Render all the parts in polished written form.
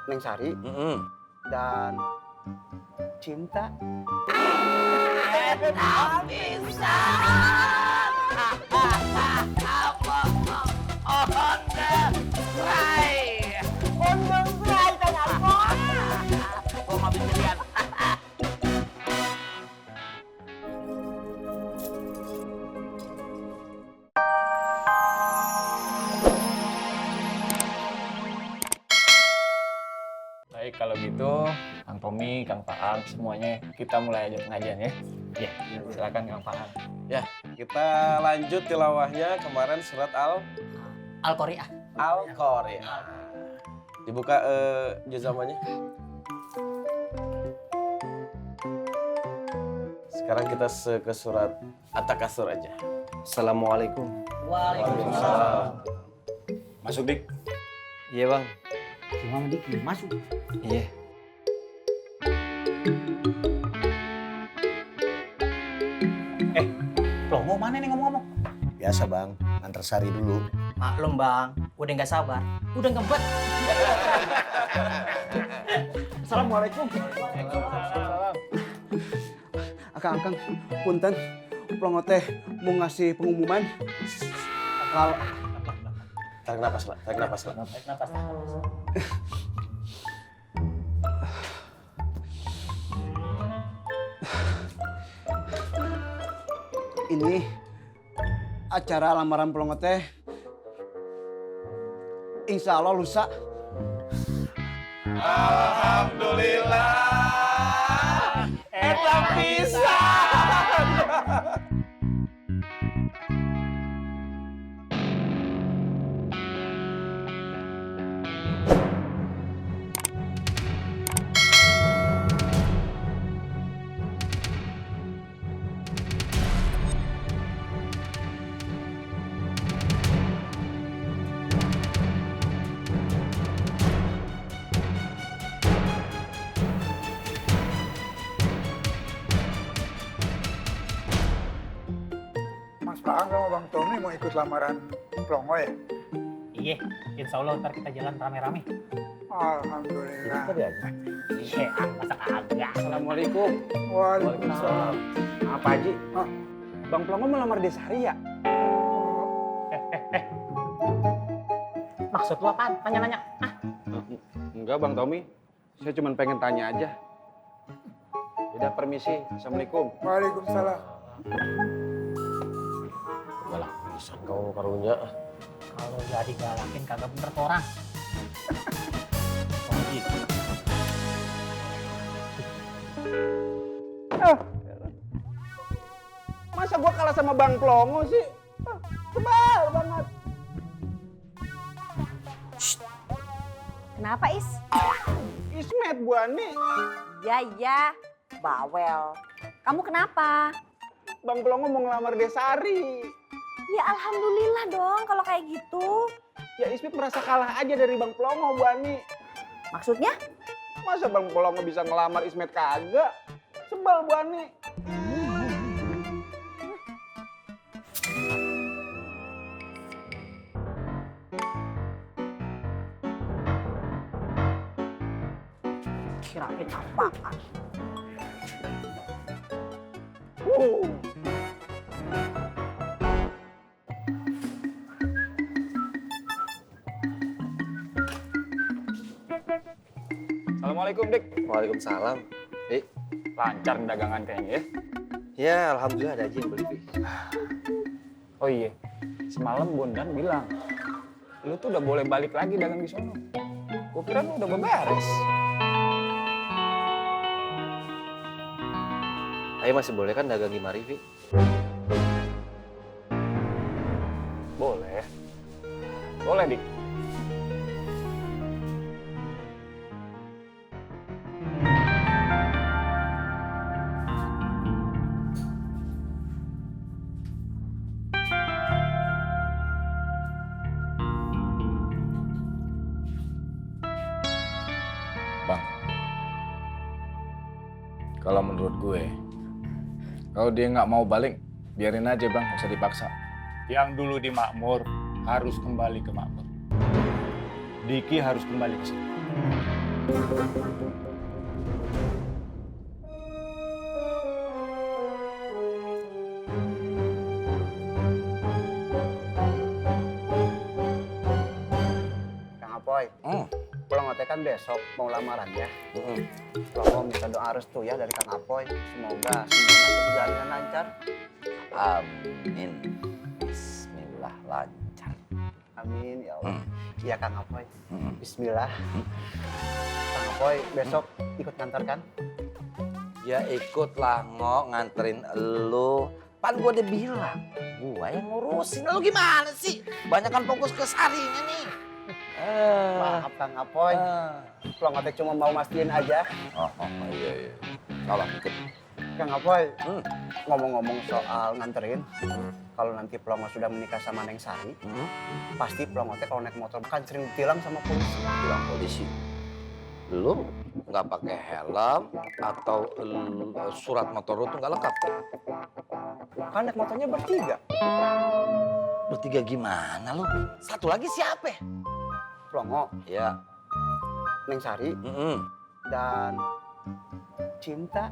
Neng Sari dan Cinta. Tak bisa. Onda Rai tangan kau mau pilihan. Baik, kalau gitu Kang Tommy, Kang Faang, semuanya kita mulai aja pengajian ya. Ya, silakan Kang Faang. Ya, kita lanjut tilawahnya kemarin surat Al-Qari'ah. Al-Qari'ah. Dibuka juz amanya. Sekarang kita ke surat At-Takatsur aja. Assalamualaikum. Waalaikumsalam. Masuk, Dik. Iya bang. Gimana Dik? Masuk. Iya. Plongo mana nih ngomong-ngomong? Biasa bang, antar Sari dulu. Maklum bang, udah nggak sabar, udah ngebet. Assalamualaikum. Akang, punten. Plongo teh mau ngasih pengumuman. Kalau Tarik napas lah, tarik napas lah. ini acara lamaran Plongo teh insya Allah lusa. Alhamdulillah. Eta pisan. Mas Faang sama Bang Tommy mau ikut lamaran Plongo ya? Iya, insya Allah ntar kita jalan rame-rame. Alhamdulillah. Iya, masa kagak. Assalamualaikum. Waalaikumsalam. Apa Haji? Bang Plongo melamar Desari ya? Maksud lu apaan? Nanya-nanya. Enggak Bang Tommy, saya cuma pengen tanya aja. Udah permisi, Assalamualaikum. Waalaikumsalam. Galak pisan kau karunya. Kalau gak digalakin kagak bener tuh orang. Masa gua kalah sama Bang Plongo sih? Sebal banget. Kenapa, Is? Ismet gua nih. Ya, bawel. Kamu kenapa? Bang Plongo mau ngelamar Desari. Ya alhamdulillah dong kalau kayak gitu. Ya Ismet merasa kalah aja dari Bang Plongo, Bu Ani. Maksudnya? Masa Bang Plongo bisa ngelamar Ismet kagak? Sebel, Bu Ani. Kirain apaan? Assalamualaikum, Dik. Waalaikumsalam. Lancar dagangan kayaknya ya. Ya alhamdulillah ada aja yang beli. Oh iya, semalam Bondan bilang, lu tuh udah boleh balik lagi dagang di sono. Gua kira lu udah beberes. Ayo masih boleh kan dagang di mari, Vi? Boleh. Boleh, Dik. Bang, kalau menurut gue, kalau dia nggak mau balik, biarin aja bang, nggak usah dipaksa. Yang dulu di Makmur harus kembali ke Makmur. Diki harus kembali ke sini. Kang Apoy, pulang otek kan besok mau lamaran ya. Kalau minta doa restu ya dari Kang Apoy. Semoga semuanya berjalan lancar. Amin. Bismillah lancar. Amin ya Allah. Iya Kang Apoy. Bismillah. Kang Apoy besok ikut ngantar kan? Ya ikutlah nganterin elu. Pan gue udah bilang, gue yang ngurusin. Lu gimana sih? Banyakan fokus ke Sarinya nih. Maaf Kang Apoy. Pulang otek cuma mau mastiin aja. Iya. Salah ikut. Kang Apoy, ngomong-ngomong soal nganterin, kalau nanti Plongo sudah menikah sama Neng Sari, pasti Plongo teh kalau naik motor kan sering ditilang sama polisi. Bilang polisi. Lu nggak pakai helm atau surat motor lu tuh nggak lengkap? Kan naik motornya bertiga. Bertiga gimana lu? Satu lagi siapa? Plongo, Ya. Neng Sari, dan Cinta.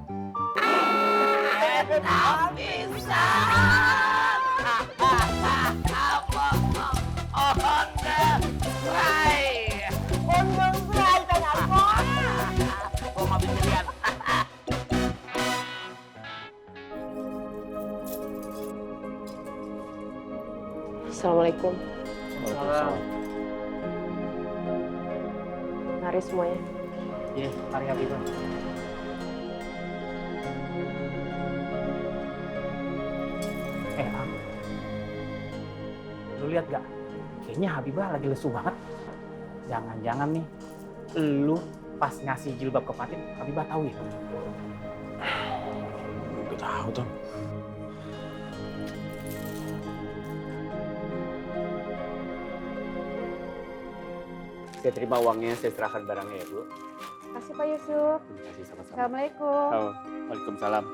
Assalamualaikum. Mari semuanya. Iya, mari Habibah. Am. Lu lihat gak? Kayaknya Habibah lagi lesu banget. Jangan-jangan nih, lu pas ngasih jilbab ke Fatin, Habibah tahu ya? Gak tahu tuh. Saya terima uangnya, saya serahkan barangnya ya Bu. Kasih Pak Yusuf. Terima kasih sama-sama. Assalamualaikum. Waalaikumsalam.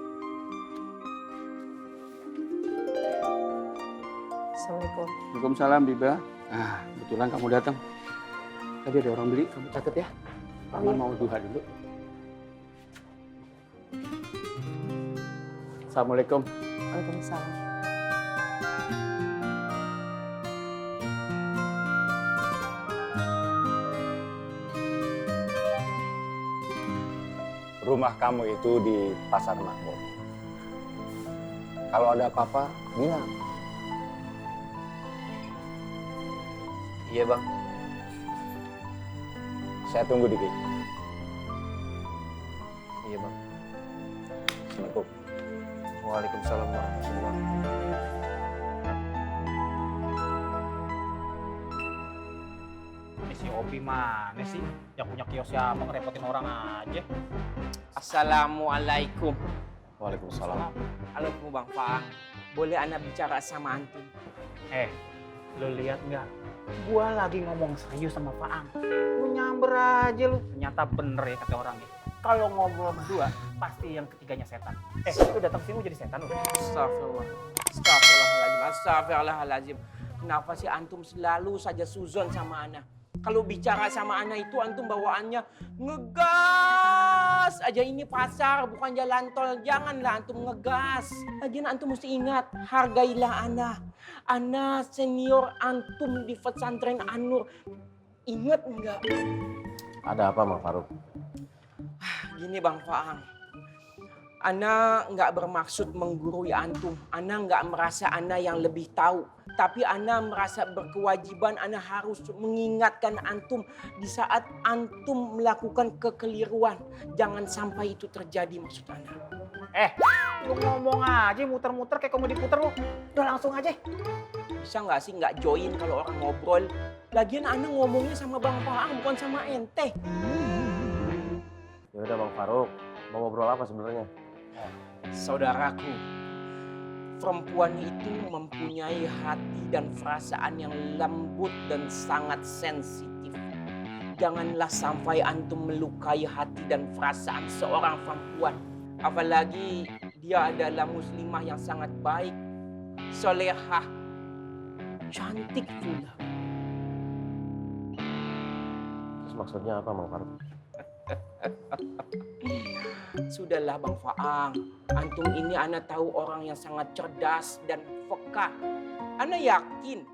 Assalamualaikum. Waalaikumsalam Biba. Ah, kebetulan kamu datang. Tadi ada orang beli, kamu catat ya. Mama mau duha dulu. Assalamualaikum. Waalaikumsalam. Rumah kamu itu di Pasar Makmur. Kalau ada apa-apa, bilang. Iya bang. Saya tunggu di gate. Iya bang. Assalamualaikum. Waalaikumsalam warahmatullahi. Ini si Opi mana sih? Yang punya kios siapa ngerepotin orang aja. Assalamualaikum. Waalaikumsalam. Halo Bang Faang. Boleh Anda bicara sama antum? Lu lihat nggak? Gua lagi ngomong serius sama Faang. Lu nyamber aja lu. Ternyata bener ya kata orangnya. Kalau ngobrol berdua, pasti yang ketiganya setan. Lu datang sini mau jadi setan lu? Astagfirullah. Astagfirullahaladzim. Astagfirullahaladzim. Kenapa sih antum selalu saja suzon sama Ana? Kalau bicara sama Ana itu antum bawaannya ngegas aja, ini pasar bukan jalan tol. Janganlah antum ngegas. Lagian antum mesti ingat, hargailah Ana. Ana senior antum di pesantren An-Nur. Ingat enggak? Ada apa Bang Faruk? Gini Bang Faang. Ana nggak bermaksud menggurui antum. Ana nggak merasa Ana yang lebih tahu. Tapi Ana merasa berkewajiban, Ana harus mengingatkan antum di saat antum melakukan kekeliruan. Jangan sampai itu terjadi maksud Ana. Lu ngomong aja muter-muter kayak kamu diputer lu. Udah langsung aja. Bisa nggak sih nggak join kalau orang ngobrol? Lagian Ana ngomongnya sama Bang Faang bukan sama ente. Ya udah Bang Faruk, mau ngobrol apa sebenarnya? Saudaraku, perempuan itu mempunyai hati dan perasaan yang lembut dan sangat sensitif. Janganlah sampai antum melukai hati dan perasaan seorang perempuan. Apalagi dia adalah muslimah yang sangat baik, solehah, cantik pula. Terus maksudnya apa Bang Faruk? Sudahlah Bang Faang. Antum ini ana tahu orang yang sangat cerdas dan peka. Ana yakin